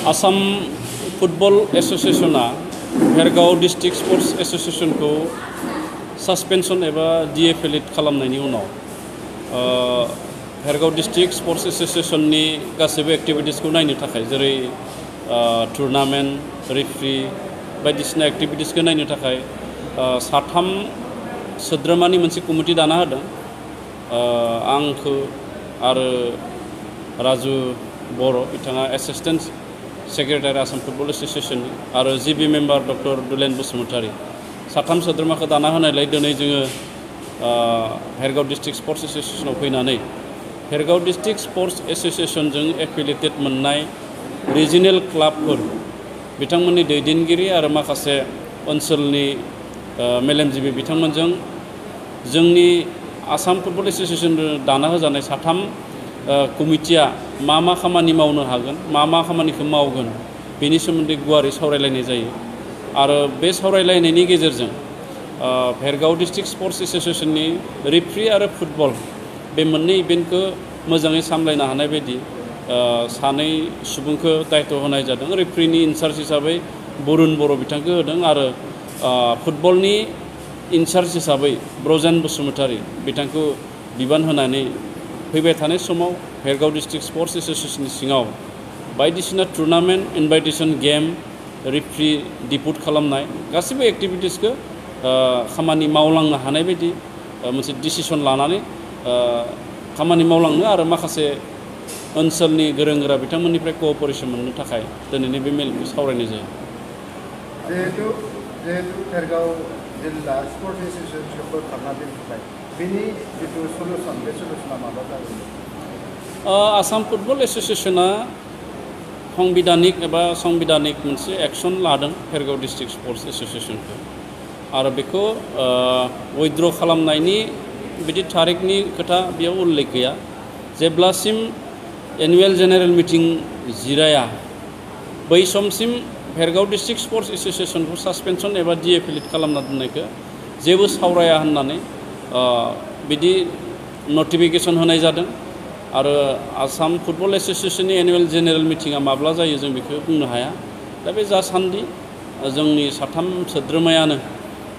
Assam football एसोसिएशना Bhergaon district sports association को suspension एबा डिएफिलिट खालामनायनि उनाव भेरगाव डिस्ट्रिक्ट स्पर्ट्स एसोसिएशन नि गासैबो एक्टिविटीज को नायनो थाखाय जेरै टूर्नामेंट रेफरी बायदिसिना एक्टिविटीज को नायनो थाखाय साथाम सोद्रोमानि मोनसे कमिटि दाना होदों आंखौ आरो राजु बर' बिथाङा assistant secretary Assam football association आरो जिबि मेम्बार डक्टर दुलेन बसुमतारी साथाम सोद्रोमाखौ दाना होनायलाय दिनै जोङो भेरगाव डिस्ट्रिक्ट स्पर्ट्स एसोसिएशनाव फैनानै भेरगाव डिस्ट्रिक्ट स्पर्ट्स एसोसिएशनजों एफिलिएटेड मोननाय रिजिनेल क्लाबफोर बिथांमोननि दैदेनगिरि आरो माखासे ओनसोलनि मेलेमजिबि बिथांमोनजों जोंनि आसाम फुटबल एसोसिएशन दाना होजानाय साथाम कमिटिया मा खामानि मावनो हागोन मा खामानिखौ मावगोन बेनि सोमोन्दै गुवारै सावरायलायनाय जायो आरो बे सावरायलायनायनि गेजेरजों भेरगाव डिस्ट्रिक्ट स्पर्ट्स एसोसिएशननि रेफरी आरो फुटबल बे मोननै इभेन्टखौ मोजाङै सामलायनो हानाय बायदि सानै सुबुंखौ दायित्व होनाय जादों रेफरीनि इनचार्ज हिसाबै बरुन बर' बिथांखौ होदों आरो फुटबलनि इनचार्ज हिसाबै ब्रजेन बसुमतारी बिथांखौ बिबान होनानै फैबाय थानाय समाव भेरगाव डिस्ट्रिक्ट स्पर्ट्स एसोसिएशननि सिङाव बायदिसिना टूर्नामेंट इनभाइटेशन गेम रेफरी डिपुट खालामनाय गासैबो एक्टिविटीजखौ खामानि मावलांनो हानाय बायदि मोनसे डिसिसन लानानै खामानि मावलांनो आरो माखासे ओनसोलनि गोरों गोरा बिथांमोननिफ्राय कोअपारेशन मोननो थाखाय दिनैनि बे मेलखौ सावरायनाय जायो जिहेतु भेरगाव जिल्ला स्पर्ट्स एसोसिएशनखौ खारना दोनबाय बेनि जितु सल्यूशन बे सल्यूशना माबा जागोन आसाम फुटबल एसोसिएशना संविधानिक मोनसे एक्शन लादों भेरगाव डिस्ट्रिक्ट स्पर्ट्स एसोसिएशनखौ आरो बेखौ विथड्र खालामनायनि बिदि तारिखनि खोथा बेयाव उल्लेख गैया जेब्लासिम एनुवेल जेनेरेल मिटिं जिराया बै समसिम भेरगाव डिस्ट्रिक्ट स्पर्ट्स एसोसिएशनखौ सस्पेंशन एबा डिएफिलिट खालामना दोननायखौ जेबो सावराया होननानै बिदि नटिफिकेशन होनाय जादों आरो आसाम फुटबल एसोसिएशननि एनुवेल जेनेरेल मिटिंआ माब्ला जायो जों बेखौ बुंनो हाया दा बे जासान्दि जोंनि साथाम सोद्रोमायानो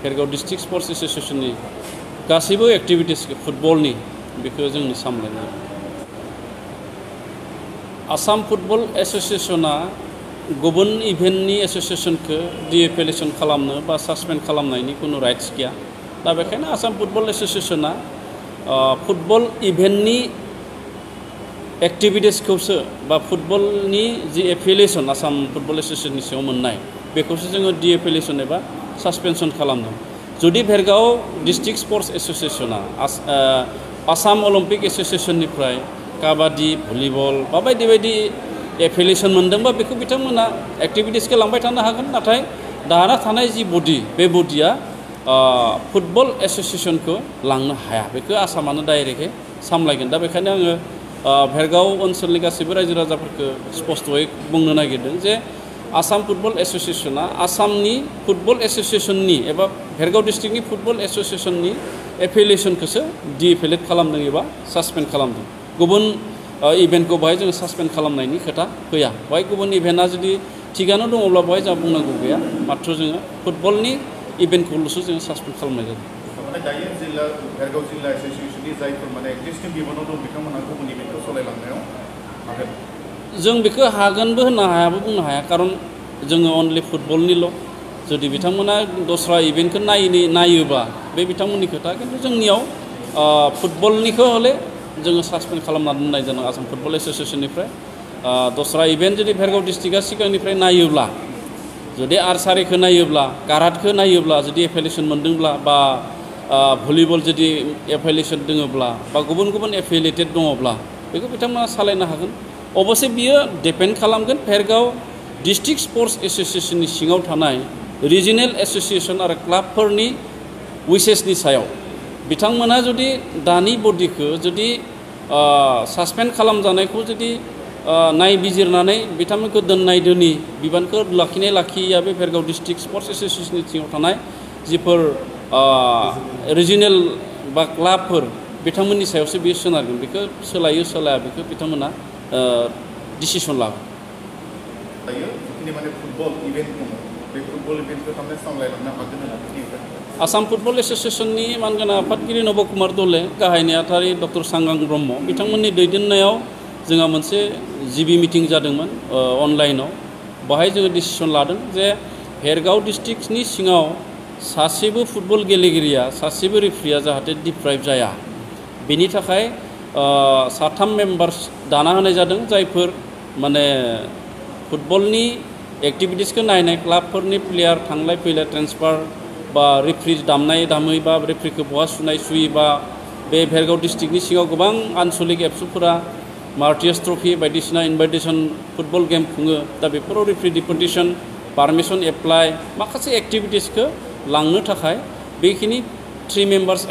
भेरगाव डिस्ट्रिक्ट स्पर्ट्स एसोसिएशननि गासैबो एक्टिविटीज फुटबलनि बेखौ जोंनि सामलायनाय आसाम फुटबल एसोसिएशना गुबुन इभेन्टनि एसोसिएशनखौ डिएफिलिएशन खालामनो बा सस्पेंड खालामनायनि कुनु राइट्स गैया दा बेखायनो आसाम फुटबल एसोसिएशना फुटबल इभेन्टनि एक्टिविटीजखौसो बा फुटबलनि जि एफिलिएशन आसाम फुटबल एसोसिएशननि सायाव मोननाय बेखौसो जोङो डिएफिलिएशन एबा सस्पेंशन खालामदों जुदि भेरगाव डिस्ट्रिक्ट स्पर्ट्स एसोसिएशना आसाम अलिम्पिक एसोसिएशननिफ्राय काबादि भलिबल बा बायदि बायदि एफिलिएशन मोनदोंबा बेखौ बिथांमोना एक्टिविटीजखौ लांबाय थानो हागोन नाथाय दाना थानाय जि बडि बे बडिया फुटबल एसोसिएशनखौ लांनो हाया बेखौ आसामानो डाइरेक्टयै सामलायगोन दा बेखायनो आङो भेरगाव ओनसोलनि गासैबो रायजो राजाफोरखौ स्पष्टयै बुंनो नागिरदों जे आसाम फुटबल एसोसिएशना आसामनि फुटबल एसोसिएशननि एबा भेरगाव डिस्ट्रिक्टनि फुटबल एसोसिएशननि एफिलिएशनखौसो डिएफिलिएट खालामदों एबा सस्पेंड खालामदों गुबुन इभेन्टखौ बाहाय जोङो सस्पेंड खालामनायनि खोथा फैया बाहाय गुबुन इभेन्टआ जुदि थिगानो दङब्ला बाहाय जोंहा बुंनांगौ गैया मात्र जोङो फुटबलनि इभेन्टखौल'सो जोङो सस्पेंड खालामनाय जादों माने दायो जिल्ला भेरगाव जिल्ला एसोसिएशननि जायफोर माने एक्जिस्टिं बिबानाव दं बिथांमोनहा गुबुन इभेन्टखौ सालायलांनायाव हागोन जों बेखौ हागोनबो होननो हायाबो बुंनो हाया खारन जोङो अनलि फुटबलनिल' जुदि बिथांमोना दस्रा इभेन्टखौ नायोबा बे बिथांमोननि खोथा खिन्थु जोंनियाव फुटबलनिखौ हले जोङो सस्पेंड खालामना दोननाय जादों आसाम फुटबल एसोसिएशननिफ्राय दस्रा इभेन्ट जुदि भेरगाव डिस्ट्रिक्टआ सिगांनिफ्राय नायोब्ला जुदि आर्सारिखौ नायोब्ला काराटखौ नायोब्ला जुदि एफिलिएशन मोनदोंब्ला बा भलिबल जुदि एफिलिएशन दङब्ला बा गुबुन गुबुन एफिलिएटेड दङब्ला बेखौ बिथांमोना सालायनो हागोन अबसे बियो डिपेन्ड खालामगोन भेरगाव डिस्ट्रिक्ट स्पर्ट्स एसोसिएशननि सिङाव थानाय रिजिनेल एसोसिएशन आरो क्लाबफोरनि उइसेसनि सायाव बिथांमोना जुदि दानि बडिखौ जुदि सस्पेंड खालामजानायखौ जुदि नायबिजिरनानै बिथांमोनखौ दोननाय दोनि बिबानखौ लाखिनाय लाखियैया बे भेरगाव डिस्ट्रिक्ट स्पर्ट्स एसोसिएशननि सिङाव थानाय जिफोर रिजिनेल बा क्लाबफोर बिथांमोननि सायावसो बियो सोनारगोन बेखौ सोलायो सोलाया बेखौ बिथांमोना डिसिसन लागोन जिखिनि माने फुटबल इभेन्ट दङ बे फुटबल इभेन्टखौ थारमाने सामलायलांनो हागोन होननानै आसाम फुटबल एस'सिएशननि मानगोनां आफादगिरि नब कुमार दले गाहाय नेहाथारि डक्टर सांगां ब्रह्म बिथांमोननि दैदेननायाव जोंहा मोनसे जिबि मिटिं जादोंमोन अनलाइनाव बाहाय जोङो डिसिसन लादों जे भेरगाव डिस्ट्रिक्टनि सिङाव सासेबो फुटबल गेलेगिरिया सासेबो रेफ्रिया जाहाथे डिप्राइभ जाया बेनि थाखाय साथाम मेम्बार्स दाना होनाय जादों जायफोर माने फुटबलनि एक्टिभिटिसखौ नायनाय क्लाबफोरनि प्लेयार थांलाय फैलाय ट्रेन्सफार बा रेफ्रि दामनाय दामै बा रेफ्रिखौ बहा सुनाय सुयि बा बे भेरगाव डिस्ट्रिक्टनि सिङाव गोबां आनसलिक एबसुफोरा मार्टियास ट्रफि बायदिसिना इनभाइटेसन फुटबल गेम खुङो दा बेफोराव रेफ्रि डिपुटेसन पारमिसन एप्लाइ माखासे एक्टिभिटिसखौ लांनो थाखाय बेखिनि 3 मेम्बार्स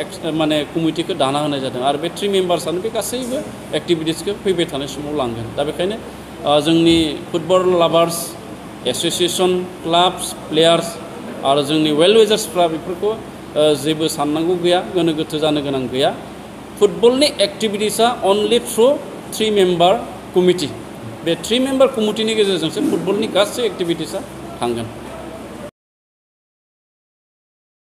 माने कमिटिखौ दाना होनाय जादों आरो बे 3 मेम्बार्सआनो बे गासैबो एक्टिभिटिसखौ फैबाय थानाय समाव लांगोन दा बेखायनो जोंनि फुटबल लाभार्स एस'सिएशन क्लाब्स प्लेयार्स आरो जोंनि वेल विजार्सफ्रा बेफोरखौ जेबो साननांगौ गैया गोनो गोथो जानो गोनां गैया फुटबलनि एक्टिभिटिसा अनलि थ्रु 3 मेम्बार कमिटि बे 3 मेम्बार कमिटिनि गेजेरजोंसो फुटबलनि गासै एक्टिभिटिसा थांगोन